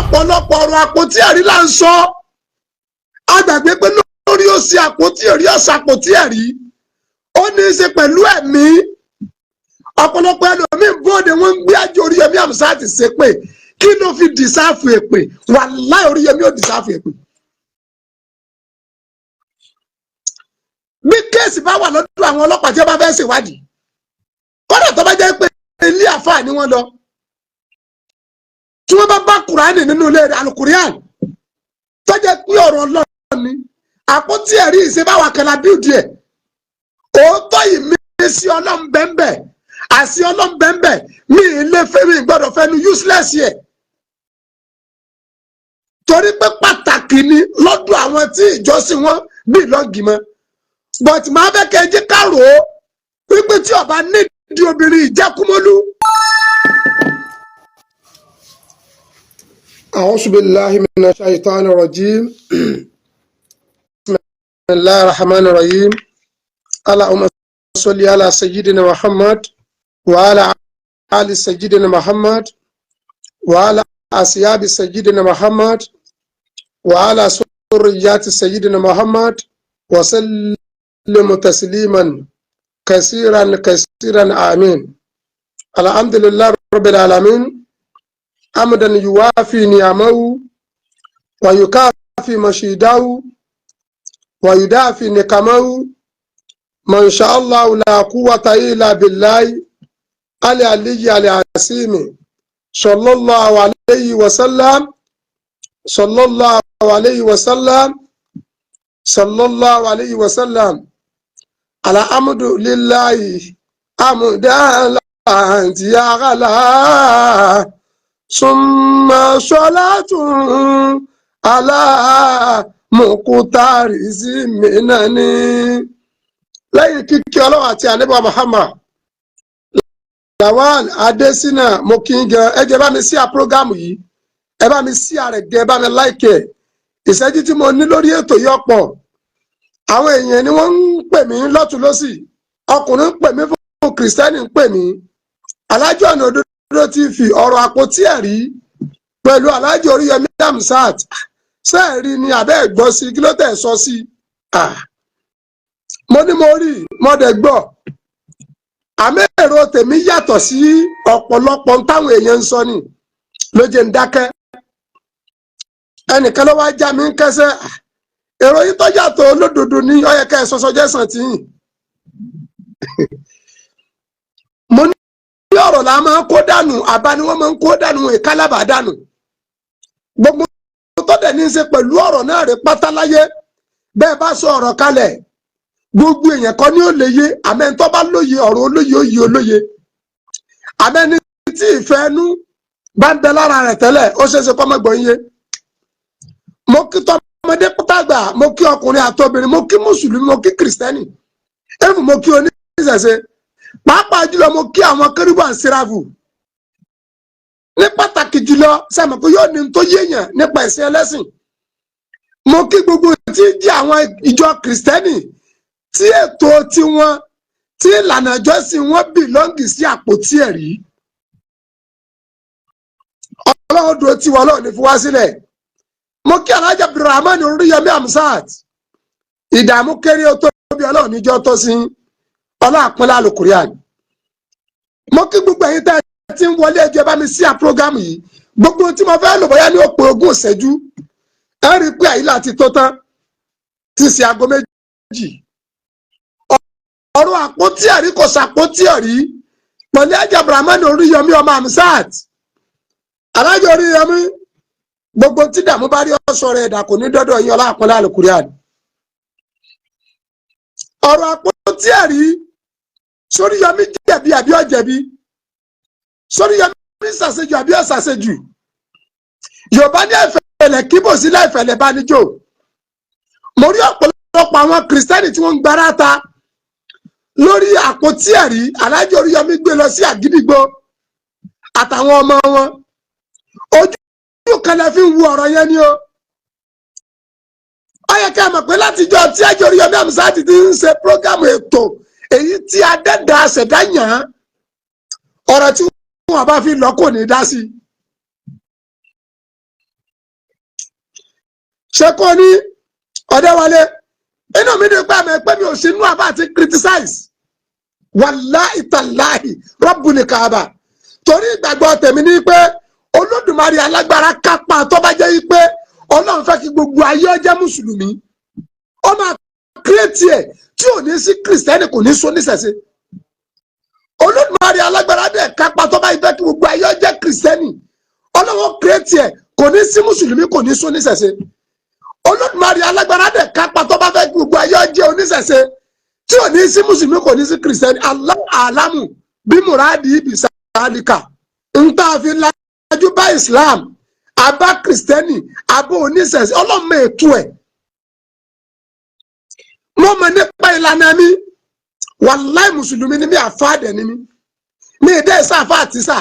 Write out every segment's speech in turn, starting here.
Ọ̀pọ̀lọpọ̀ ọ̀rọ̀ àpótí ẹ̀rí là ń sọ. A gbàgbé pé lórí òsì àpótí ẹ̀rí, ọ̀sà àpótí ẹ̀rí, ó ní í ṣe pẹ̀lú ẹ̀mí. Ọ̀pọ̀lọpọ̀ ẹlòmíín bóde, wọ́n ń gbé àjò Oríyọmí Hamzat ṣépè. Kí ló fi deserve èpè? Wàláhì, Oríyọmí ò deserve èpè. Bí case bá wà lọ́dọ̀ àwọn ọlọ́pàá tí wọ́n bá fẹ́ ṣèwádìí, kọ́dà tó bá jẹ́ pé ilé àfáà ni wọ́n lọ, tí wọ́n bá bá Kùránì nínú ilé rẹ̀, alukurian tó jẹ́ pé ọ̀rọ̀ Ọlọ́run ni, àpótí ẹ̀rí ìṣebáwa kan la bíldì ẹ̀. Òótọ́ ìmísí Ọlọ́run bẹ́ẹ̀, àṣì Ọlọ́run bẹ́ẹ̀. Mi ì lè fẹ́, mi gbọ́dọ̀ fẹ́ nu useless yẹ, torí pé pàtàkì ni lọ́dọ̀ àwọn tí ìjọsìn wọn bí lọ́gì mọ́. But màá fẹ́ kẹ́ ẹ jẹ́ ká rò ó wípé tí ọba nídìí obìnrin ìjẹkúmọ́lú. أعوذ بالله من الشيطان الرجيم. بسم الله الرحمن الرحيم. اللهم صل على سيدنا محمد وعلى آل سيدنا محمد وعلى أصحاب سيدنا محمد وعلى ذريات سيدنا محمد وسلم تسليما كثيرا كثيرا، آمين. الحمد لله رب العالمين، حمدا يوافي نعمه ويكافي مزيده ويدافي نقمه. ما شاء الله لا قوة إلا بالله العلي العظيم. صلى الله عليه وسلم، صلى الله عليه وسلم، صلى الله عليه وسلم. الحمد لله حمدا لا على ثم صلاة على مختار منني. Lẹ́yìn kíkí Ọlọ́run àti ànábì Muhammad, Lawal Adesina, mo kí n gan. Ẹ jẹ́ bá mi share program yìí, ẹ bá mi share rẹ̀ gẹ́, ẹ bá mi like ẹ̀. Ìṣẹ́jú tí mo ní lórí ètò yìí, ọ̀pọ̀ àwọn èèyàn ni wọ́n ń pè mí lọ́tún lọ́sì. Ọkùnrin ń pè mí fún Kìrìsìtẹ́nì, ń pè mí. Alájọ Ọ̀nà Òdodo TV, ọ̀rọ̀ àpótí ẹ̀rí pẹ̀lú Alájọ Oríyọmí Hamzat, sẹ́ẹ̀rí ni àbẹ́ ẹ̀gbọ́ sí? Kí ló tẹ̀ sọ sí? Mo ní mo rí, mo dẹ̀ gbọ́. Àmì èrò tèmi yàtọ̀ sí ọ̀pọ̀lọpọ̀ táwọn èèyàn ń sọ ni ló jẹ́ ń dákẹ́. Ẹnìkan ló wá já mi ń kẹsẹ́. Èrò yìí tó yàtọ̀ olódodo ní ó yẹ ká ẹ sọsọ jẹ́sàn tí yìn. Mo ní ọ̀rọ̀ la máa ń kó dànù, àbá ni wọ́n máa ń kó dànù, ìkálábà dànù. Gbogbo tó dẹ̀ ní í ṣe pẹ̀lú ọ̀rọ̀ náà rẹ̀ pátá láyé. Bẹ́ẹ̀ bá sọ ọ̀rọ̀ kalẹ̀, gbogbo èèyàn kan ní ó lè yé. Àmẹ́ tó bá lóye ọ̀rọ̀, olóye ó yé olóye. Àmẹ́ni tí ìfẹ́ ẹnu bá ń bẹ lára rẹ̀ tẹ́lẹ̀, ó ṣeéṣe kọ́ mọ́gbọ́n yé. Mo kí tọmọdé tàgbà, mo kí ọkùnrin àtobìnrin, mo kí mùsùlùmí, mo kí kìrìsìtẹ́nì, ẹ̀fù, mo kí oníṣẹ̀ṣe, pàápàá jùlọ mo kí àwọn kérúbù and séráfù ní pàtàkì jùlọ. Sẹ́mi pé yóò ní tó yéèyàn nípa ẹ̀sìn ẹlẹ́sìn. Mo kí gbogbo tí jẹ́ àwọn ìjọ kìrìsìtẹ́nì tí ètò tiwọn, tí ìlànà ìjọsìn wọn belong sí àpótí ẹ̀rí. Ọlọ́run dúró tí wọn, Ọlọ́run ní fi wá sílẹ̀. Mo kí Alhaji Abdulrahman Oríyọmí Hamzat. Ìdààmú kéré ó tóbi, Ọlọ́run níjọ́ tó sí Ọlọ́run àpọ́nlé àlùkùránì. Mo kí gbogbo ẹ̀yin tẹ́ ẹ ti ń wọlé. Ẹjọ́, bá mi share program yìí. Gbogbo tí mo fẹ́ lò bóyá ní òpin 20 ìṣẹ́jú. Ẹ rí i pé àyílà ti tó tán, ti ṣe aago 2. Ọ̀rọ̀ àpótí ẹ̀rí, kò sàpótí ẹ̀rí pẹ̀lú Alhaji Abdulrahman Oríyọmí ọmọ Hamzat. Alhaji Oríyọmí, gbogbo tí dààmú bá rí ọ̀sọ̀ rẹ̀ ẹ̀dà kò ní dọ́dọ̀ yín. Ọlá àpọ́nlé àlùkùránì. Ọ̀rọ̀ àpótí ẹ̀rí, sóríyọmí jẹ̀bi àbí ó jẹ̀bi? Sóríyọmí ṣàṣejù àbí ó ṣàṣejù? Yorùbá ní ẹ̀fẹ̀lẹ̀ kíbò sí láìfẹ̀lẹ̀ bá níjò. Mo rí ọ̀pọ̀lọpọ̀ àwọn kìrìsìtẹ́nì tí wọ́n ń gbára ta lórí àpótí ẹ̀rí. Aláàjì Oríyọmí gbé lọ sí Àgídìgbò àtàwọn ọmọ wọn. Ojú kan lẹ fi ń wu ọ̀rọ̀ yẹn ni o. Ó yẹ ká mọ̀ pé látijọ́ tí Àjọ Oríyọmí Hamzat ti ń ṣe program, ètò èyí tí adẹ́dàá ṣẹ̀dá yàn án, ọ̀rọ̀ tí wọ́n bá fi lọ kò ní dá sí. Ṣé kò ní Ọ̀dẹ́wálé? Inú mi dùn pé àmọ́ pé mi ò sí inú àbá àti criticize. Wàláhì tàláhì rọ́bùnì kàbà, torí ìgbàgbọ́ tèmi ní pé Olódùmarè alágbára kápá. Tó bá jẹ́ yí pé Ọlọ́run fẹ́ kí gbogbo ayé ó jẹ́ mùsùlùmí, ó máa create ẹ̀ tí ò ní sí Christian, kò ní sọ níṣẹ̀ṣe. Olódùmarè alágbára dẹ̀ kápá, tó bá fẹ́ kí gbogbo ayé ó jẹ́ Christian, Ọlọ́run create ẹ̀, kò ní sí mùsùlùmí, kò ní sọ níṣẹ̀ṣe. Olódùmarè alágbára dẹ̀ kápá, tó bá fẹ́ kí gbogbo ayé ó jẹ́ oníṣẹ̀ṣe, tí ò ní sí mùsùlùmí, kò ní sí Christian. Allahu alamu bí muradi ibi sáálíkà ń tá a fi lajú bá Islam, àbá Christian, àbá oníṣẹ̀ṣe, ọlọ́mọ ètò ẹ̀. Mo mọ̀ nípa ìlànà mi. Wàláì, mùsùlùmí ni mi, àfáàdẹ̀ ni mi. Mi ì dẹ́ sáfà àtìsà,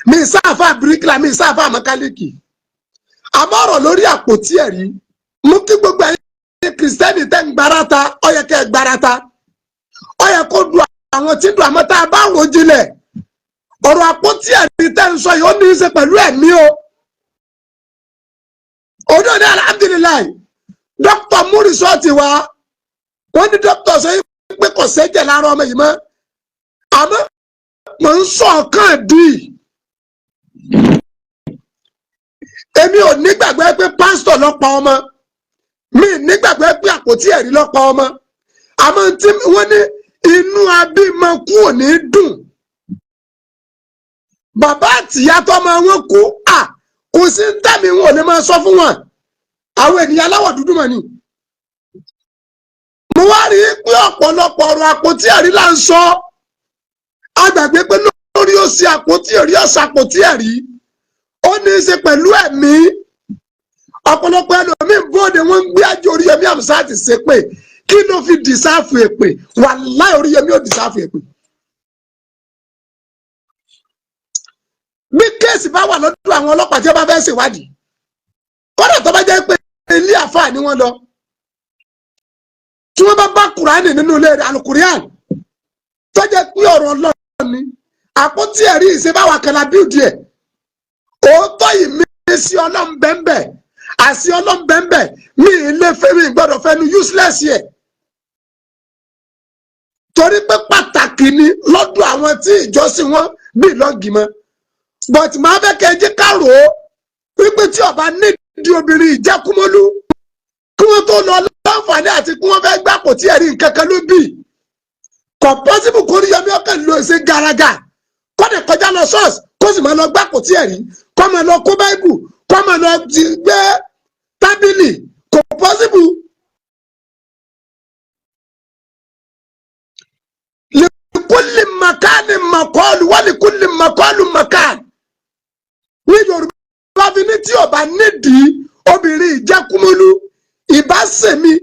mi ì sáfà bíríkìlà, mi ì sáfà mẹkáníìkì. Àmọ́ ọ̀rọ̀ lórí àpótí ẹ̀rí mú kí gbogbo ẹ̀yin Christian tẹ́ ń gbarata, ó yẹ kẹ́ ẹ gbarata, ó yẹ kó du àwọn tí dùn. Àmọ́ tá a bá rò jinlẹ̀, ọ̀rọ̀ àpótí ẹ̀rí tẹ́ ń sọ yìí, ó ní í ṣe pẹ̀lú ẹ̀mí o. Òun náà ní alhamdulillahi, dókítà mú result wá. Wọ́n ní dókítà sọ pé kò sẹ́jẹ̀ lára ọmọ yìí mọ́. Àmọ́ mò ń sọ ọ̀kan dì í, èmi ò nígbàgbọ́ pé pásítọ̀ ló pa ọmọ mi, nígbàgbọ́ pé àpótí ẹ̀rí ló pa ọmọ. Àmọ́ tí wọ́n ní inú abímọ kú ò ní dùn. Bàbá àtìyá tọmọ wọn kú, à kò sí ń tẹ̀mí wọn ò lè máa sọ fún wọn. Àwọn ènìyàn aláwọ̀ dúdú mọ̀ ni. Mo wá rí i pé ọ̀pọ̀lọpọ̀ ọ̀rọ̀ àpótí ẹ̀rí là ń sọ, agbàgbé pé lórí ó ṣe àpótí ẹ̀rí, ọ̀sẹ̀ àpótí ẹ̀rí, ó ní í ṣe pẹ̀lú ẹ̀mí. Ọ̀pọ̀lọpọ̀ ẹlòmíín bóde, wọ́n ń gbé àjò Oríyọmí Hamzat ṣépè. Kí ló fi deserve èpè? Wàláì, Oríyọmí ò deserve èpè. Bí case bá wà lọ́dọ̀ àwọn ọlọ́pàá tí wọ́n bá fẹ́ ṣèwádìí, kọ́dà tó bá jẹ́ pé ilé àfáà ni wọ́n lọ, tí wọ́n bá bá Kùránì nínú ilé rẹ̀, alukurian tó jẹ́ pé ọ̀rọ̀ Ọlọ́run ni, àpótí ẹ̀rí ìṣebáwa kan la bíldì ẹ̀. Òótọ́ ìmísí Ọlọ́run bẹ́ẹ̀, àṣì Ọlọ́run bẹ́ẹ̀. Mi ì lè fẹ́, mi gbọ́dọ̀ fẹ́nu useless yẹ, torí pé pàtàkì ni lọ́dọ̀ àwọn tí ìjọsìn wọn bí lọ́ọ̀gì mọ́. But màá fẹ́ kẹ́ ẹ jẹ́ ká rò ó wípé tí ọba nídìí obìnrin ìjẹkúmọ́lú, kí wọ́n tó lọ láǹfààní àti kí wọ́n fẹ́ gbà kò tí ẹ̀rí nǹkan kan ló bì. Kò possible kó Oríyọmí ọkàn ló ṣe garaga, kọ́dẹ̀ kọjá lọ ṣọ́ọ̀ṣì, kó sì máa lọ gbà kò tí ẹ̀rí, kó máa lọ kó báìbù, kó máa lọ gbé tábìlì. Kò possible. Likulli makani makọọlù wà, likulli makọọlù makan. Ní Yorùbá fi ní tí ọba nídìí obìnrin ìjẹkúmọlú, ìbá sèmi,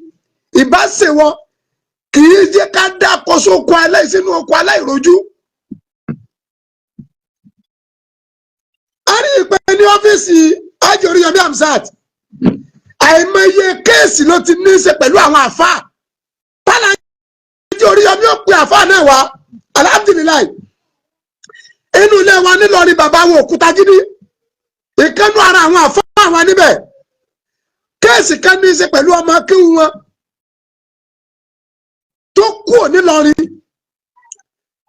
ìbá sèwọ, kì í jẹ́ ká dá kóso oko aláìsínú oko aláìrojú. A rí i pé ní ọ́fíìsì Hájì Oríyọmí Hamzat, àìmọye case ló ti ní í ṣe pẹ̀lú àwọn àfáà tálà. Hájì Oríyọmí ó pe àfáà náà wá. Alhamdulillahi, inú ilé wa nílọrin, bàbá wo òkúta gidi ìkànnú ara àwọn àfáà wa níbẹ̀, case kan ní í ṣe pẹ̀lú ọmọ kíwù wọn tó kú nílọrin,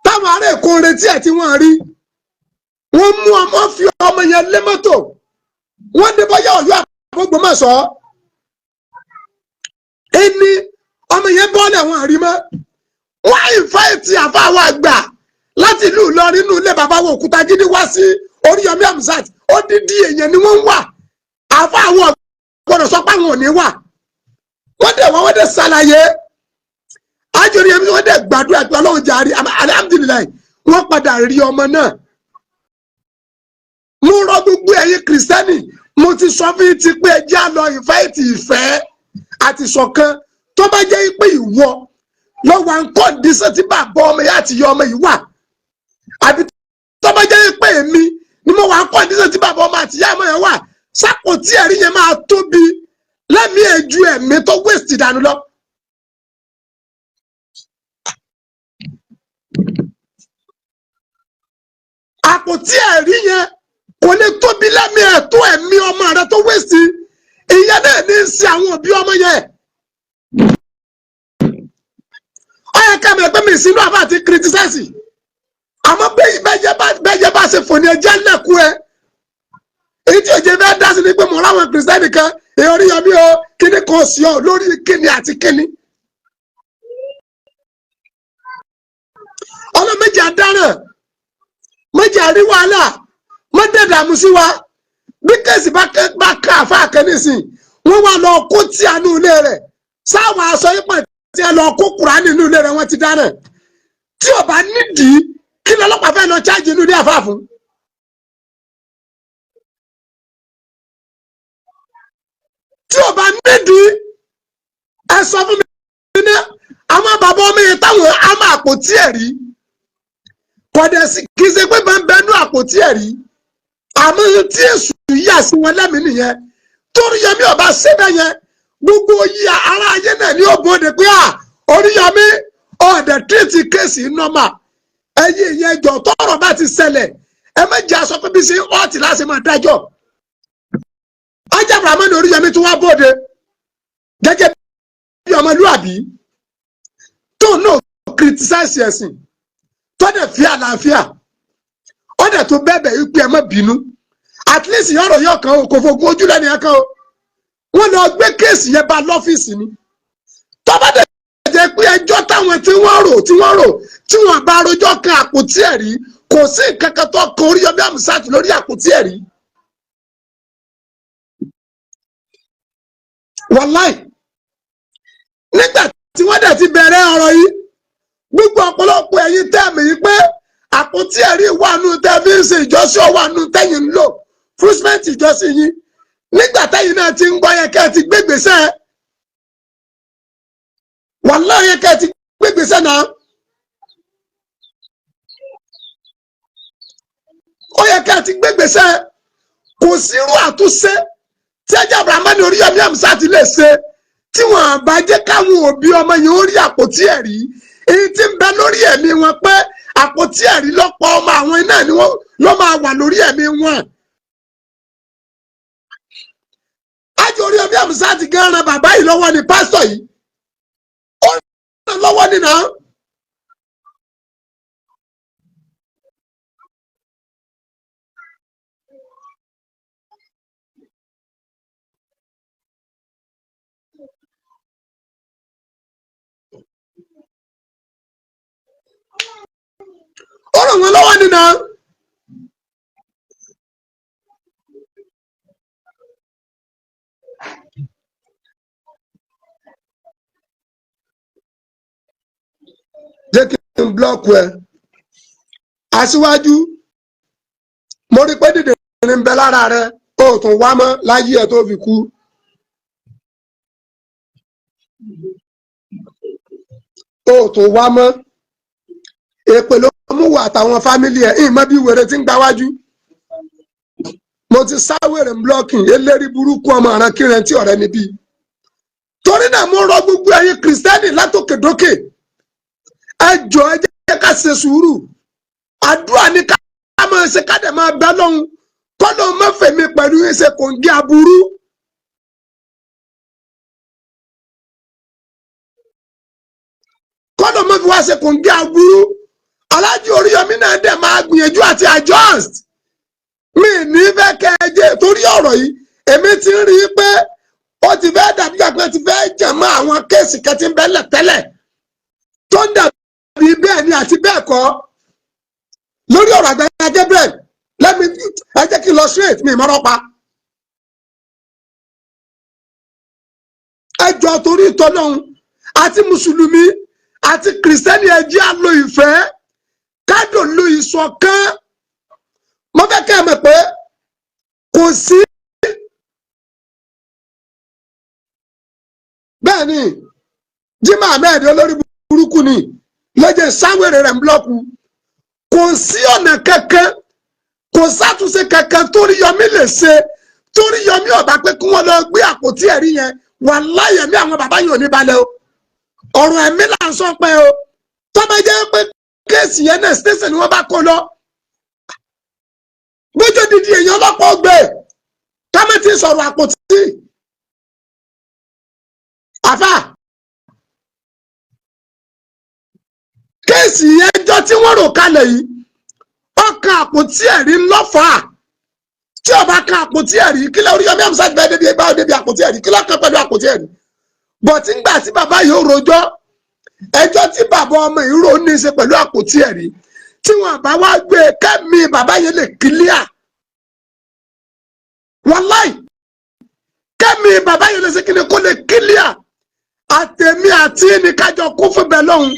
táwọn ará Èkó retí ẹ̀ tí wọ́n rí. Wọ́n mú ọmọ, fi ọmọ yẹn lé mọ́tò, wọ́n dé bọ́yá Ọ̀yọ́ àbógbòmọ̀ṣọ́, ẹni ọmọ yẹn bọ́ọ̀lù àwọn àrímọ́. Wọ́n invite àfáà wa àgbà láti ìlú Ìlọrin nínú ilé bàbá wo òkúta gidi wá sí Oríyọmí Hamzat. Odidi èèyàn ni wọ́n ń wà. Àfáà àwọn gbọ́dọ̀ sọ pé àwọn ò ní wà. Wọ́n dẹ̀ wọ́n dẹ̀ ṣàlàyé Hájì Oríyọmí, wọ́n dẹ̀ gbàdúrà pé Ọlọ́run jàre. Alhamdulillahi, wọ́n padà rí ọmọ náà. Mo rọ gbogbo ẹ̀yin Christian, mo ti sọ fún yín ti pé ẹ jẹ́ á lọ invite ìfẹ́ àti ṣọ̀kan. Tó bá jẹ́ pé ìwọ lọ́wọ́ à ń condition tí bàbá ọmọ yìí àti ìyá ọmọ yìí wà, àbí tó bá jẹ́ pé èmi ni mo wà ń condition tí bàbá ọmọ àti ìyá ọmọ yẹn wà, sápò tí ẹ̀rí yẹn máa tóbi lẹ́mìí ẹ̀jú ẹ̀mí tó waste dànù lọ. Àpótí ẹ̀rí yẹn kò lè tóbi lẹ́mìí ẹ̀ tó ẹ̀mí ọmọ rẹ tó waste. Ìyẹn náà ní í ṣe àwọn òbí ọmọ yẹn. Ó yẹ ká mọ̀ pé mi sínú àbá àti criticize, àmọ́ bẹ́yẹ bá ṣe fò ní ẹjẹ́ lẹ́kú ẹ. Èyí tí òjò fẹ́ dá sí ni pé mo ráwọn Kìrìsìtẹ́nì kan, èèyàn Oríyọmí o, kíní kan sí ọ lórí kíni àti kíni. Ọlọ́ méjì àdáràn, méjì àrí wàhálà, mọ́dẹ̀dàmú sí wa. Bí kéèsì bá ká àfa kan nísìn, wọ́n wá lọ kó tí a nú ilé rẹ̀ sáwọn aṣọ yípa tí a lọ kó Kùránì nínú ilé rẹ̀, wọ́n ti dáná. Tí ò bá nídìí, kí lọ́lọ́pàá fẹ́ lọ chájì inú ilé àfa fún? Tí ò bá nídìí, ẹ sọ fún mi ní àwọn bàbá ọmọ yẹn táwọn á máa àpótí ẹ̀rí kọ̀dẹ̀ sí. Kì í ṣe pé bá ń bẹnu àpótí ẹ̀rí, àmọ́ tí èṣù yà sí wọn lẹ́mìí nìyẹn. Torí Yọmí ọba síbẹ̀ yẹn, gbogbo yí ara ayé náà ní òbòde pé à Oríyọmí ọ̀dẹ̀ tírìtì case normal. Ẹ̀yìn ìyẹn jọ, tọ́rọ̀ bá ti ṣẹlẹ̀, ẹ má jẹ́ aṣọ pé bí ṣe ọ̀tí láti máa dájọ́. Ajá Abrahamu Oríyọmí tí wọ́n bòde gẹ́gẹ́ bí ọmọlúàbí tó náà criticize ẹ̀sìn, tó dẹ̀ fi àlàáfíà, ó dẹ̀ tó bẹ̀bẹ̀ wípé ẹ má bínú. At least ọ̀rọ̀ yóò kàn ó, kò fògùn ojú lẹ́nu yẹn kan o. Wọ́n lọ gbé case yẹn bá lọ́fíìsì ni. Tó bá dẹ̀ jẹ́ pé ẹjọ́ táwọn tí wọ́n rò tí wọ́n bá rojọ́ kan àpótí ẹ̀rí, kò sí nǹkan kan tó kan Oríyọmí Hamzat lórí àpótí ẹ̀rí. Wàláì, nígbà tí wọ́n dẹ̀ ti bẹ̀rẹ̀ ọ̀rọ̀ yìí, gbogbo ọ̀pọ̀lọpọ̀ ẹ̀yin tẹ́ẹ̀mì yìí pé àpótí ẹ̀rí wà nù tẹ́ fi ń ṣe ìjọsìn, ọwà nù tẹ́yìn ń lò fúrúsímẹ́ǹtì ìjọsìn yín. Nígbà tẹ́yìn náà ti ń gbọ́ yẹn, kẹ́ ẹ ti gbégbèsè. Wàláì, yẹn kẹ́ ẹ ti gbégbèsè náà. Ó yẹ kẹ́ ẹ ti gbégbèsè. Kò sí irú àtúnṣe tí ẹjẹ Abrahamu Oríyọmí Hamzat lè ṣe tí wọn bá jẹ́ káwọn òbí ọmọ yẹn ó rí àpótí ẹ̀rí. Èyí tí ń bẹ lórí ẹ̀mí wọn pé àpótí ẹ̀rí lọ́pọ̀ ọmọ àwọn iná ni wọ́n ló máa wà lórí ẹ̀mí wọn. Ájò Oríyọmí Hamzat gan ran bàbá yìí lọ́wọ́ ni, pásítọ̀ yìí ó ràn lọ́wọ́ nínú. Ó ràn wọ́n lọ́wọ́ nínú. Jẹ́ kí n block ẹ. Aṣíwájú, mo rí pé dìde ní ń bẹ lára rẹ, ó tún wá mọ́ láyé ẹ tó fi kú. Ó tún wá mọ́. Èpè ló mú wà àtàwọn family ẹ̀ ìmọ̀ bí wèrè tí ń gbáwájú. Mo ti sáwèrè blocking eléri burúkú ọmọ ọ̀ràn kíran tí ọ̀rẹ́ níbí. Torí náà, mo rọ gbogbo ẹ̀yin Kìrìsìtẹ́nì látòkèdókè, ẹ jọ̀ọ́, ẹ jẹ́ ká ṣe sùúrù. Àdúrà ní ká máa ṣe, ká dẹ̀ máa bẹ́ lọ́hùn kọ́lọ́ mọ́fẹ̀mí pẹ̀lú ṣe kò ń gé aburú. Kọ́lọ́ mọ́fẹ́ wá ṣe kò ń gé aburú. Aláàjì Oríyọmí náà dẹ̀ máa gbìyànjú àti adjust. Mi ní fẹ́ kẹ́ ẹ jẹ́ torí ọ̀rọ̀ yìí, èmi ti ń rí i pé ó ti fẹ́ dàbí àpẹẹrẹ ti fẹ́ jẹ̀ mọ́ àwọn case kan tí ń bẹ́lẹ̀ tẹ́lẹ̀ tó ń dàbí bẹ́ẹ̀ ni àti bẹ́ẹ̀ kọ́ lórí ọ̀rọ̀ Àgbàlá Gabriel. Lẹ́mi, ẹ jẹ́ kí n lọ straight, mi ìmọ̀ràn pa. Ẹ jọ, torí ìtọ́lọ́hún, àti mùsùlùmí àti kìrìsìtẹ́nì, ẹ jẹ́ á lo ìfẹ́, kádò lo ìṣọ̀kan. Mo fẹ́ kẹ́ ẹ mọ̀ pé kò sí. Bẹ́ẹ̀ ni Jimoh Ahmed, olórí burúkú ni lọ́jọ́ sáwèrè rẹ̀ ń block. Kò sí ọ̀nà kankan, kò sátúnṣe kankan torí Yọmí lè ṣe, torí Yọmí ọba pé kí wọ́n lọ gbé àpótí ẹ̀rí yẹn. Wà láyẹ̀mí àwọn bàbá yìí ò ní balẹ̀ o. Ọ̀rọ̀ ẹ̀mí là ń sọ pé o tọ́ba jẹ́ pé case yẹn náà, station ni wọ́n bá kó lọ, bójú dídí èèyàn ọlọ́pàá ọgbẹ́ kámẹ́tì sọ̀rọ̀ àpótí. Àfà, case ẹjọ́ tí wọ́n rò kalẹ̀ yìí, ọkàn àpótí ẹ̀rí ńlọ́fàá. Tí ó bá kan àpótí ẹ̀rí, kí lẹ́ Oríyọmí Hamzat bẹ́ẹ̀ débi bá débi àpótí ẹ̀rí? Kí lọ́kàn pẹ̀lú àpótí ẹ̀rí? But ńgbà tí bàbá yìí ó rojọ́, ẹjọ́ tí bàbá ọmọ yìí rò ní í ṣe pẹ̀lú àpótí ẹ̀rí. Tí wọn bá wá gbé kẹ́mi bàbá yẹn lè clear, wàláì, kẹ́mi bàbá yẹn lè ṣe kí ni, kó lè clear. Àtẹ̀mí àti ní kájọ kún fún bẹ́ẹ̀ lọ́hùn,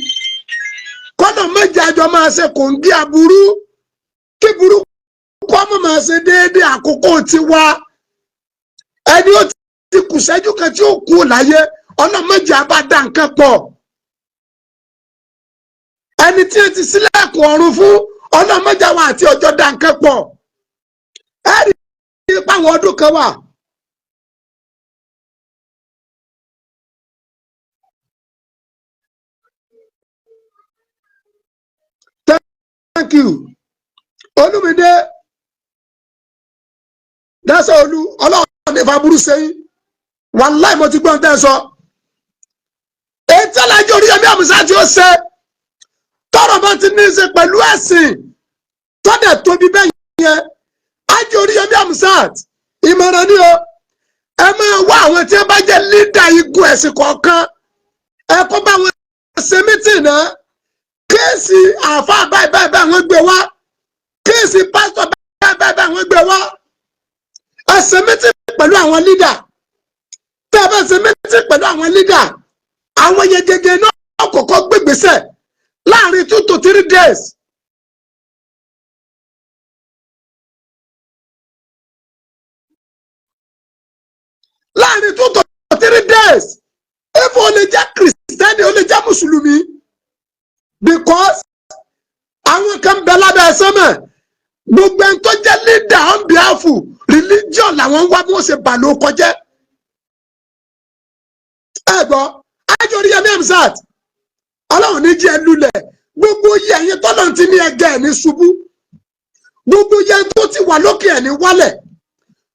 kọ́nà méjì àjọ máa ṣe kò ń gé aburú, kí burúkú ọmọ máa ṣe déédéé. Àkókò tiwa, ẹni ó ti kù ṣẹ́jú kan tí ó kú láyé, ọ̀nà méjì àbá dá nǹkan pọ̀. Ẹni tí ó ti sílẹ̀kùn ọ̀run fún, ọ̀nà méjì àwọn àti ọjọ́ dá nǹkan pọ̀. Ẹ rí i pé àwọn ọdún kan wà. Thank you, Olúmídé Dásẹ̀ Olú. Ọlọ́run ní ìfàbúrú sẹ́yìn. Wàláì, mo ti gbọ́n tẹ́ ẹ sọ. Ètò Alájọ Oríyọmí Hamzat tí ó ṣe, tọ́rọ̀ bá ti ní í ṣe pẹ̀lú ẹ̀sìn tọ́dẹ̀ tóbi bẹ́ẹ̀ yẹn, Ájì Oríyọmí Hamzat, ìmọ̀ràn ni o. Ẹ máa wá àwọn tí wọ́n bá jẹ́ leader igun ẹ̀sìn kọ̀ọ̀kan, ẹ kó bá wọn ṣe meeting náà. Case àáfàá báyìí báyìí báyìí wọ́n gbé wá, case pásítọ̀ báyìí báyìí báyìí wọ́n gbé wá. Ẹ ṣe meeting pẹ̀lú àwọn leader. Tẹ́ ẹ bá ṣe meeting pẹ̀lú àwọn leader, àwọn yẹn gẹ́gẹ́ náà kọ́kọ́ gbégbèsè láàrin 2 to 3 days. Láàrin 2 to 3 days, if o lè jẹ́ kìrìsìtẹ́nì, o lè jẹ́ mùsùlùmí, because àwọn kan bẹ lábẹ́ sẹ́mẹ̀, gbogbo ẹni tó jẹ́ leader on behalf religion làwọn ń wá bí wọ́n ṣe bà ló kọjẹ́. Ẹ gbọ́, Ájò Oríyọmí Hamzat, Ọlọ́run ní jẹ́ lulẹ̀. Gbogbo yẹ ẹ̀yin tọ́lọ̀ ti ní ẹgẹ́ ẹ̀ ní ṣubú, gbogbo yẹ tó ti wà lókè ẹ̀ ní wálẹ̀,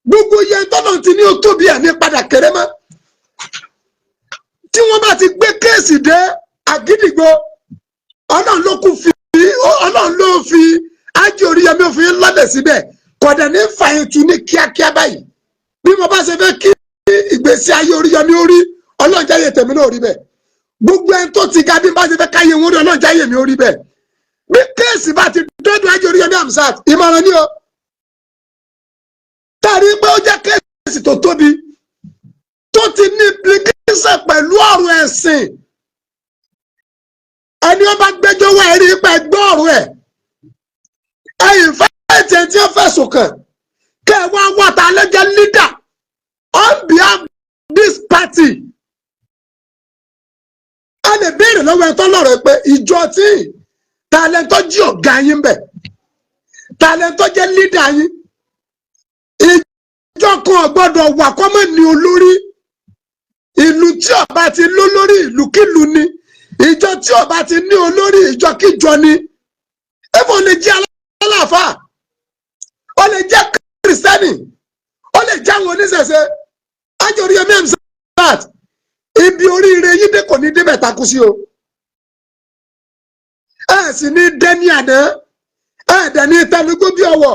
gbogbo yẹ tọ́lọ̀ ti ní ó tóbi ẹ̀ ní padà kéré mọ́. Tí wọ́n bá ti gbé case dé Àgídìgbò, Ọlọ́run ló kún fi, Ọlọ́run ló fi Ájì Oríyọmí òfin lọ́lẹ̀ síbẹ̀, kọ̀dẹ̀ ní fàyín tu ní kíákíá báyìí. Bí mo bá ṣe fẹ́ kí ìgbésí ayé Oríyọmí ó rí, Ọlọ́run jáyé tèmi náà rí bẹ́ẹ̀. Gbogbo ẹni tó ti ga, bí n bá ṣe fẹ́ káyé wọn rí, Ọlọ́run jáyé mi ó rí bẹ́ẹ̀. Bí case bá ti dọ́dọ̀ Ájì Oríyọmí Hamzat, ìmọ̀ràn ni o, tàbí pé ó jẹ́ case tó tóbi, tó ti ní implication pẹ̀lú ọ̀rọ̀ ẹ̀sìn, ẹni ó bá gbẹ́jọ́ wá, ẹ̀rí pé gbọ́ ọ̀rọ̀ ẹ̀, ẹ̀yìn fẹ́ẹ̀tì ẹ̀ tí ó fẹ̀sùn kàn, kẹ́ ẹ wá wá ta lẹ́jẹ́ leader on behalf this party. Ẹ lè béèrè lọ́wọ́ ẹ tó lọ́rọ̀ pé ìjọ tí ta lẹ́ tó jí ọ̀gá yín bẹ̀, ta lẹ́ tó jẹ́ leader yín. Ìjọ kan ò gbọ́dọ̀ wà kọ́mọ̀ ní olórí. Ìlú tí ó bá ti lólórí, ìlúkìlú ni. Ìjọ tí ó bá ti ní olórí, ìjọkíjọ ni. Ẹ̀fọ́ lè jẹ́ aláàfáà, ó lè jẹ́ kìrìsìtẹ́nì, ó lè jẹ́ àwọn oníṣẹ̀ṣe. Ájò Oríyọmí Hamzat, ibi oríire yín dé kò ní débẹ̀ takú sí o. Ẹ sì ní dẹ́ni àná, ẹ dẹ̀ ní tẹnugbó bí ọwọ́.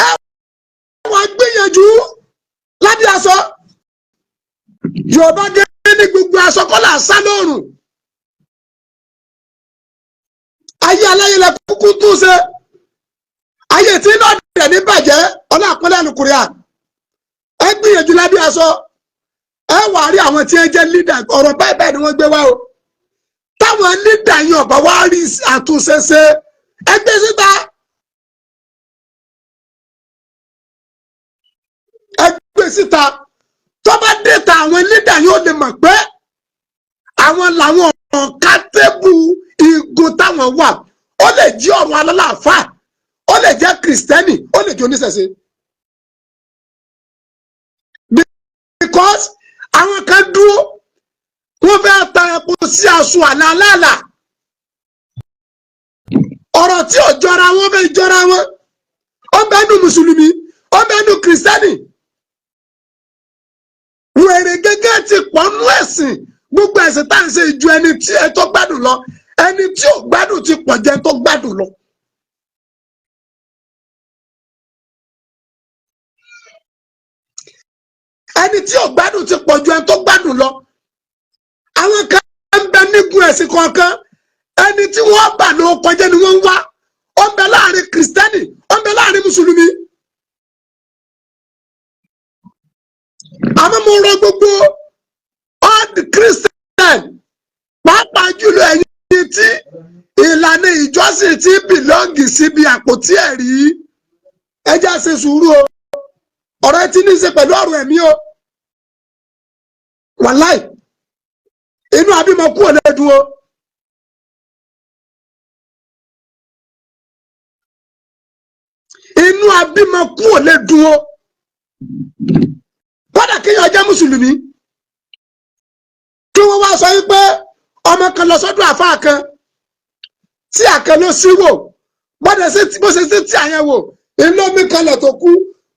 Ẹ wà gbìyànjú lábẹ́ aṣọ. Yorùbá gé ní gbogbo aṣọ kọ́lá sá lóòrùn. Ayé aláyé lẹ kúkú tún ṣe, ayé tí náà dẹ̀ ní bàjẹ́. Ọlọ́àpẹ́lẹ́ àlùkùrẹ́ à, ẹ gbìyànjú lábẹ́ aṣọ. Ẹ wà rí àwọn tí ẹ jẹ́ leader, ọ̀rọ̀ báyìí báyìí ni wọ́n gbé wá o. Táwọn leader yẹn ọ̀bà wá rí àtúnṣe ṣe, ẹ gbé síta, ẹ gbé síta. Tó bá dé ta, àwọn leader yóò lè mọ̀ pé àwọn làwọn ọ̀ka tébù igun táwọn wà. Ó lè jí ọ̀rọ̀ alálàáfà, ó lè jẹ́ kìrìsìtẹ́nì, ó lè jẹ́ oníṣẹ̀ṣe. Because àwọn kan dúró, wọ́n fẹ́ ta epo sí aṣọ àlà aláàlà. Ọ̀rọ̀ tí ò jọra wọn fẹ́ jọra wọn. Ó bẹ́ẹ̀ nu mùsùlùmí, ó bẹ́ẹ̀ nu kìrìsìtẹ́nì. Wèrè gẹ́gẹ́ ti pọ̀ nú ẹ̀sìn. ẹ̀sìn, gbogbo ẹ̀sìn tá à ń ṣe ju ẹni tí ẹ tó gbádùn lọ. Ẹni tí ò gbádùn ti pọ̀ jẹ́ tó gbádùn lọ. Ẹni tí ò gbádùn ti pọ̀ ju ẹni tó gbádùn lọ. Àwọn kan ń bẹ nígun ẹ̀sìn kọ̀ọ̀kan, ẹni tí wọ́n bà ló kọjá ni wọ́n ń wá. Ó ń bẹ láàrin kìrìsìtẹ́nì, ó ń bẹ láàrin mùsùlùmí. Àmọ́ mo rọ gbogbo all the Christian, pàápàá jùlọ ẹ̀yin tí ìlànà ìjọsìn tí belong síbi àpótí ẹ̀rí, ẹ jẹ́ á ṣe sùúrù o. Ọ̀rọ̀ ẹ ti ní í ṣe pẹ̀lú ọ̀rọ̀ ẹ̀mí o. Wàláì, inú abímọ kú ò lè dùn o. Inú abímọ kú ò lè dùn o. Kódà kéèyàn jẹ́ mùsùlùmí, kí wọ́n wá sọ yìí pé ọmọ kan lọ sọ́dọ̀ àfáà kan tí àkàn ló sí wò, bọ́dẹ̀ sí bó ṣe sí tí àyẹn wò, inú omi kanlẹ̀ tó kú,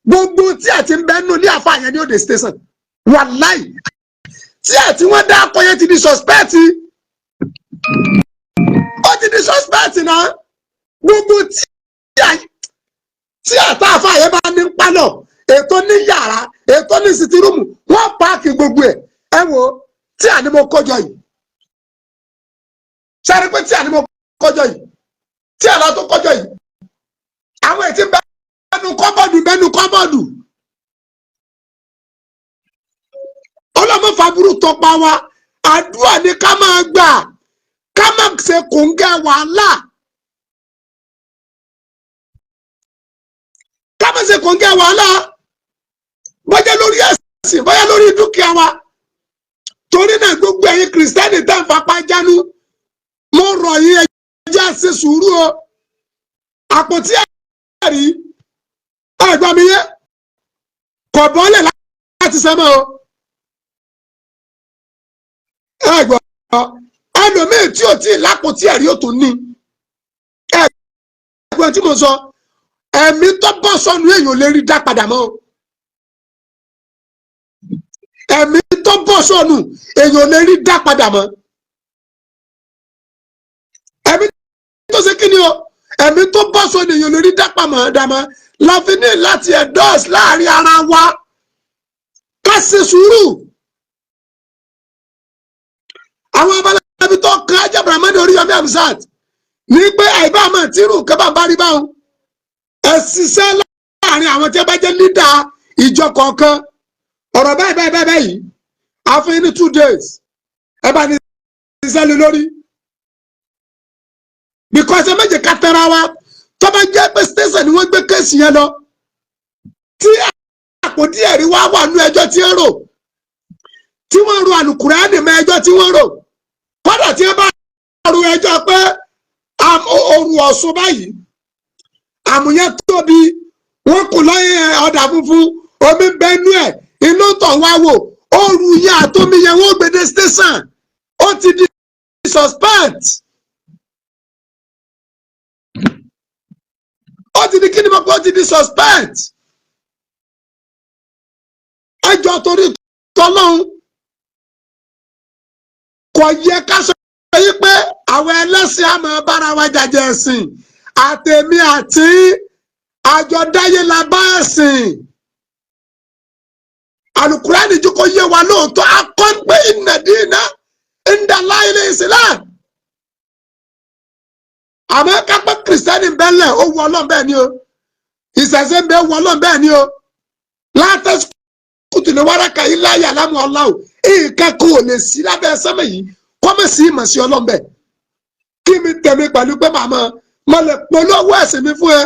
gbogbo tí àti ń bẹ́ẹ̀ nù ní àfáà yẹn ní òde station. Wàláì, tí àti wọ́n dá akọ yẹn ti di suspect, ó ti di suspect náà. Gbogbo tí àtà àfáà yẹn bá ní pálọ̀, ètò ní yàrá, ètò ní sitirumu, wọ́n páàkì gbogbo ẹ̀. Ẹ wo tí àní mo kọjọ yìí, sáré pé tí àní mo kọjọ yìí, tí àlá tó kọjọ yìí, àwọn ètí bẹnu kọ́bọ̀dù, bẹnu kọ́bọ̀dù. Ọlọ́mọ fàbúrú tọpa wa. Àdúrà ni ká máa gbà, ká má ṣe kòńgẹ́ wàhálà, ká má ṣe kòńgẹ́ wàhálà, bóyá lórí ẹ̀sìn, bóyá lórí dúkìá wa. Torí náà, gbogbo ẹ̀yin kìrìsìtẹ́nì tẹ́ ń fapá jánu, mo rọ̀ yín, ẹ jẹ́ á ṣe sùúrù o. Àpótí ẹ̀rí, ẹ̀gbọ́n mi yé, kò bọ́lẹ̀ láti sẹ́mọ̀ o. Ẹ̀gbọ́n, ẹlòmíì tí ò tí ì lápótí ẹ̀rí ó tún ní. Ẹ̀gbọ́n tí mo sọ, ẹ̀mí tó bọ́ sọnù, èèyàn lè rí dá padà mọ́ o. Ẹ̀mí tó bọ́ sọnù, èèyàn lè rí dá padà mọ́. Ẹ̀mí tó ṣe kí ni o? Ẹ̀mí tó bọ́ sọnù, èèyàn lè rí dá pamọ́ dàmọ́. Láfi ní láti endorse láàrin ara wa, ká ṣe sùúrù. Àwọn abalabi tó kan ajá Abdulrahman Oríyọmí Hamzat ní pé àìbá àmọ́ tírù kébà bá rí báwọn, ẹ ṣiṣẹ́ láàrin àwọn tí wọ́n bá jẹ́ lídà ìjọ kọ̀ọ̀kan. Ọ̀rọ̀ báyìí báyìí báyìí, àfihàn ní 2 days, ẹ bá ní ṣiṣẹ́ lé lórí, because ẹ méje ká tẹ́ra wa. Tó bá jẹ́ pé station ni wọ́n gbé case yẹn lọ, tí àpótí ẹ̀rí wá wà nú ẹjọ́ tí ń rò, tí wọ́n ro àlùkùránì mọ́ ẹjọ́ tí wọ́n rò, kódà tí wọ́n bá ro ẹjọ́ pé òru Ọ̀ṣun báyìí, àmúyẹ tóbi, wọ́n kò lọ́yẹ̀ ọ̀dà funfun, omi bẹ́nu ẹ̀, inú tọ̀ wá wò, òru yẹn àtomi yẹn, wọ́n gbé dé station, ó ti di suspect. Ó ti di kíni mọ́ pé ó ti di suspect. Ẹjọ́, torí tọ́lọ́hún, kò yẹ ká sọ yí pé àwọn ẹlẹ́sìn àmọ́ bára wa jàjẹ́ ẹ̀sìn. Àtẹ̀mí àti àjọdáyé la bá ẹ̀sìn. Alukurani jókòó yé wa lóòótọ́, akọ́ńpé inna dina inda Allahi al-Islam. Àmọ́ kápẹ́ kìrìsìtẹ́nì bẹ́lẹ̀, ó wù Ọlọ́run bẹ́ẹ̀ ni o. Ìṣẹ̀ṣe ń bẹ́, wù Ọlọ́run bẹ́ẹ̀ ni o. Látẹ̀sí kùtù ní wàràkà yìí láyà lámú ọláwò, nǹkan kan ò lè sí lábẹ́ sẹ́mẹ̀ yìí kọ́mọ̀sí ìmọ̀ sí Ọlọ́run bẹ́ẹ̀. Kí mi tẹ̀mí pẹ̀lú pé màmá mo lè polówó ẹ̀sìn mi fún ẹ,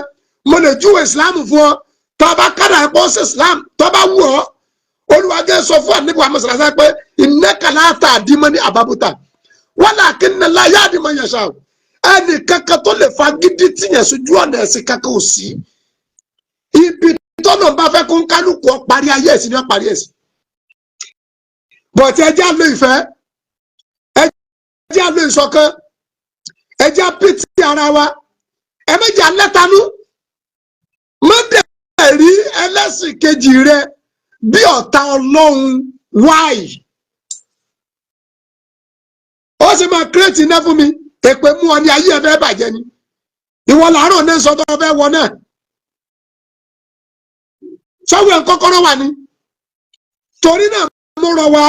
mo lè júwe ìsìláàmù fún ọ, tó bá kádà ẹ̀ pọ́ sí ìsìláàmù, tó bá wù ọ́. Olùwàgẹ́ sọ fún àníbù àmọ́sàlásá pé innaka la tahdi man ahbabta walakinna Allaha yahdi man yasha. Ẹnì kankan tó lè fa gidi tìyẹn sójú ọ̀nà ẹ̀sìn kankan ò sí. Ibi tọ́nà bá fẹ́ kó ń kálukú ọ parí ayé ẹ̀sìn ni ó parí ẹ̀sìn. Bọ̀tí ẹ jẹ́ àlọ́ ìfẹ́, ẹ jẹ́ àlọ́ ìṣọ̀kan, ẹ jẹ́ àpìtì ara wa, ẹ méjì alẹ́tanú mọ́dẹ̀ rí ẹlẹ́sìn kejì rẹ bí ọ̀tá Ọlọ́run. Wáì. Ó sì máa create iná fún mi. Èpè mú ọ ní ayé ẹ fẹ́ bàjẹ́ ni. Ìwọ làárọ̀ náà sọ tó fẹ́ wọ náà. Sọ́wọ́ ẹ̀ kọ́kọ́rọ́ wà ní. Torí náà, mo rọ̀ wá,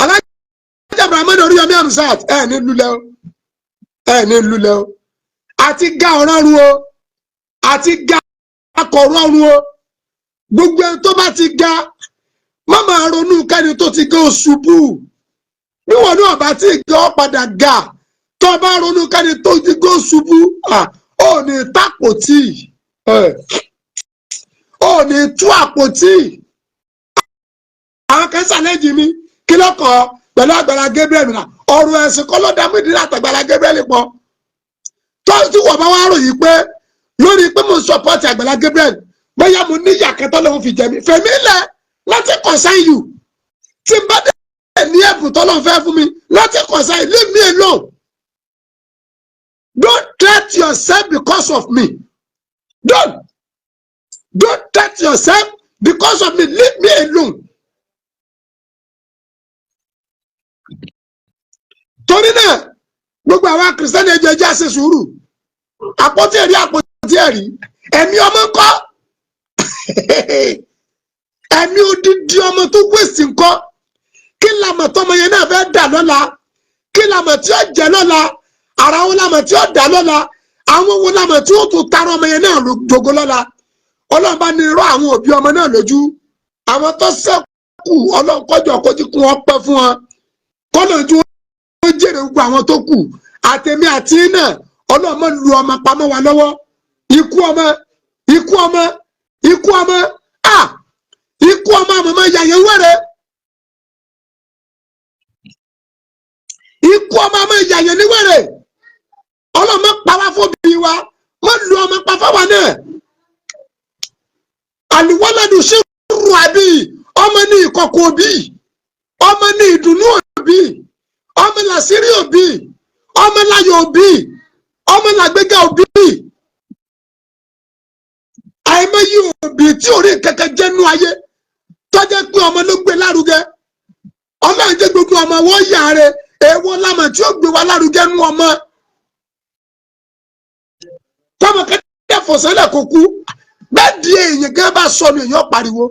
Alájà Abrahamu Oríyọmí Hamzat, ẹ̀ ní lulẹ̀ o, ẹ̀ ní lulẹ̀ o. Àti ga ọ̀rọ̀run o, àti ga akọ̀rọ̀run o. Gbogbo ẹni tó bá ti ga, má máa ronú kẹ́ni tó ti ga ó ṣubú. Bí wọn náà bá ti ga, ọ padà ga. Tó bá ronú kẹ́ni tó ti ga ó ṣubú, ó ní tápòtì, ó ní tú àpótí. Àwọn kan ṣàlẹ́jì mi, kí ló kọ́ pẹ̀lú Àgbàlá Gabriel náà? Ọ̀rọ̀ ẹ̀sìn kọ́ ló dá Muyideen àtàgbàlá Gabriel pọ̀. Tó tí wọ́n bá wá ròyìn pé lórí pé mo ń support Àgbàlá Gabriel, bóyá mo níyà kẹtọ́ lòun fi jẹ mí, fèmí lẹ̀ láti concern you. Tí n bá dé ní ẹ̀bùn tó lọ́n fẹ́ fún mi láti concern you, leave me alone. Don't threat yourself because of me. Don't threat yourself because of me. Leave me alone. Torí náà, gbogbo àwa Kìrìsìtẹ́nì, ẹjọ́ ẹjẹ́ àṣẹ sùúrù. Àpótí ẹ̀rí, àpótí ẹ̀rí, ẹ̀mí ọmọ ńkọ́? Ẹ̀mí odidi ọmọ tó wéṣì ńkọ́? Kí lamọ̀ tọmọ yẹn náà fẹ́ dà lọ́la? Kí lamọ̀ tí ó jẹ́ lọ́la? Ara wo lamọ̀ tí ó dà lọ́la? Àwọn wo lamọ̀ tí ó tún tara ọmọ yẹn náà jogo lọ́la? Ọlọ́run bá ní rọ àwọn òbí ọmọ náà lójú. Àwọn tó ṣẹ́kù, Ọlọ́run kọjọ kójú kún wọn pẹ́ fún wọn, kọ́nà tí wọ́n jèrè gbogbo àwọn tó kù. Àtẹ̀mí àti náà, Ọlọ́run má lu ọmọ pamọ́ wa lọ́wọ́. Ikú ọmọ, ikú ọmọ, ikú ọmọ, a ikú ọmọ àmọ́mọ́ yàyẹ̀ wẹ́rẹ́. Ikú ọmọ àmọ́ yàyẹ̀ ní wẹ́rẹ́. Ọlọ́run má pa wá fún bí wa, má lu ọmọ pa fáwa náà. Àlùwọ́lẹ́dùn sí rù àbí ọmọ ní ìkọ̀kọ̀ òbí, ọmọ ní ìdùnnú òbí, ọmọ làṣírí òbí, ọmọ láyọ̀ òbí, ọmọ làgbéga òbí. Àìmọye òbí tí orí kẹ̀kẹ́ jẹ́nu ayé tọ́jẹ́ pé ọmọ ló gbé lárugẹ. Ọlọ́run jẹ́ gbogbo ọmọ wọ́n yà rẹ̀. Èèwọ̀ lámà tí ó gbé wa lárugẹ nú ọmọ tọmọ kẹ́kẹ́ fọ̀sẹ́lẹ̀ kò kú bẹ́ẹ̀ di. Èèyàn gẹ́gẹ́ bá sọ ni èèyàn pariwo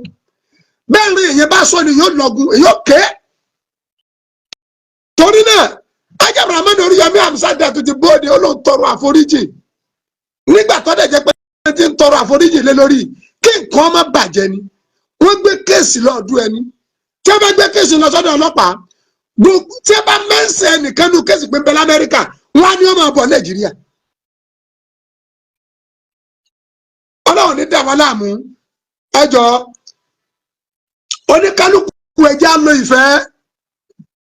bẹ́ẹ̀ rí, èèyàn bá sọ ni èèyàn lọ́gun, èèyàn ké. Torí náà, Ajábọ̀ Amadu Oríyọmí Hamzat tó ti bóde, ó ló ń tọrọ àforíjì. Nígbà tó dẹ̀ jẹ́ pé ti ń tọrọ àforíjì lé lórí kí nǹkan má bàjẹ́ ni, wọ́n gbé case lọ́ọ̀dún ẹni tí wọ́n bá gbé case lọ sọ́dọ̀ ọlọ́pàá, gbogbo tí wọ́n bá mẹ́sẹ̀ ẹnìkan nu case pé ń bẹ l'Amẹ́ríkà, wọ́n á ní wọ́n máa bọ̀ Nàìjíríà. Ọlọ́run ní dàwọn láàmú. Ẹjọ́ oníkálukú, ẹjẹ́ á lo ìfẹ́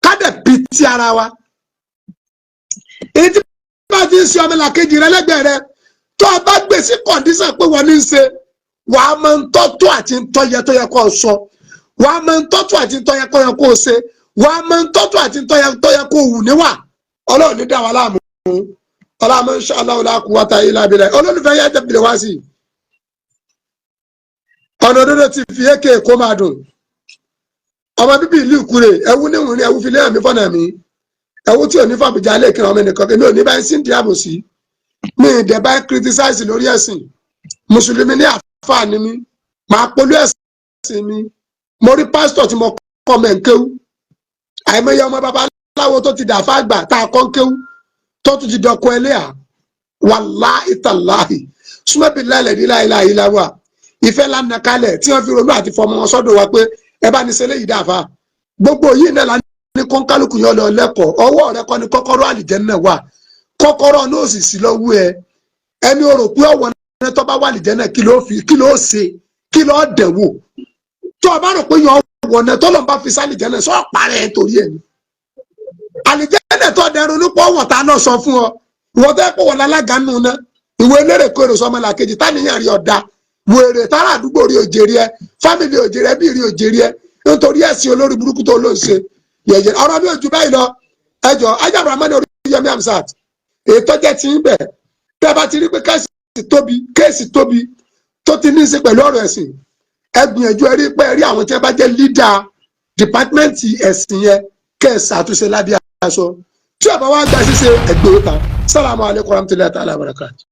kádẹ̀ pìtì ara wa. Èyí tí bá ti ń ṣe ọmọlàkejì rẹ lẹ́gbẹ̀ẹ́ rẹ, tó o bá gbé sí condition pé wọ́n ní í ṣe, wàá máa ń tọ́tọ́ àti ń tọ́yẹ tó yẹ kó o sọ, wàá máa ń tọ́tọ́ àti ń tọ́yẹ kó yẹ kó o ṣe, wàá máa ń tọ́tọ́ àti ń tọ́yẹ tó yẹ kó o wù níwà. Ọlọ́run ní dá wa láàmú. Ọlọ́run insha Allah la quwwata illa billah. Olólùfẹ́ yẹn tẹ̀ bìlẹ̀ wá sí ọ̀nà òdodo ti fi èké kó máa dùn. Ọmọ bíbí ìlú Ìkúrè, ẹwú níwùn ní ẹwú fi lé àmì fọ́nà mi, ẹwú tí ò ní fàbùjá lè kí ọmọ ẹnìkan. Èmi ò ní báyìí sí ní àbòsí mi ì dẹ̀ báyìí criticize lórí ẹ̀sìn. Mùsùlùmí ní àfáà ni mí, màá polú ẹ̀sìn mi. Mo rí pásítọ̀ tí mo kọ́ mẹ́ ń kéwú. Àìmọye ọmọ babaláwo tó ti dàfá àgbà tá a kọ́ ń kéwú tó tún ti dọkọ ẹlẹ́à. Wàláhì tàláhì, súnmọ́bí láìlẹ̀ láìláì láwà. Ìfẹ́ lánàá kalẹ̀ tí wọ́n fi ronú àti fọmọ wọn sọ́dọ̀ wa pé ẹ bá ní ṣẹlẹ̀ yìí dàfà. Gbogbo yìí náà la ní kọ́ńkálùkù yẹn lọ lẹ́kọ̀ọ́. Ọwọ́ rẹ kọ́ ni kọ́kọ́rọ́ àlìjẹ́nnà wà. Kọ́kọ́rọ́ náà sì sí lọ́wọ́ ẹ. Ẹni o rò pé ọwọ́ náà tó bá wà àlìjẹ́nnà, kí ló fi, kí ló ṣe, kí ló dẹ̀wò? Tó o bá rò pé yàn ọwọ́ náà tọ́lọ́ bá fi sálìjẹ́nnà sọ parẹ́ ẹ̀ torí ẹ̀ ni àlìjẹ́nnà tó dẹrù nípa ọwọ́ ta náà sọ fún ọ. Ìwọ tó yẹ kó wọlé alága nù ná ìwé eléré kó èrò sọmọ làkejì táníyàn rí ọ̀dà wèrè tára àdúgbò rí òjèrè ẹ, family òjèrè ẹ, bí rí òjèrè ẹ, nítorí ẹ̀sìn olórí burúkú tó ló ń ṣe yẹ̀yẹ̀. Ọ̀rọ̀ mi ò ju báyìí lọ. Ẹjọ́ Ajábọ̀ Amani Oríyọmí Hamzat, ètò jẹ́ ti ń bẹ̀. Tẹ́ bá ti rí pé case tóbi, case tóbi tó ti ní í ṣe pẹ̀lú ọ̀rọ̀ ẹ̀sìn, ẹ gbìyànjú ẹ rí pé ẹ rí àwọn tí wọ́n bá jẹ́ leader department ẹ̀sìn yẹn, kẹ́ ẹ ṣàtúnṣe lábẹ́ Sọ tí ọba wa gba ṣíṣe ẹgbẹ́ ta. Salamu alaykum wa rahmatulahi ta'ala wa barakatuh.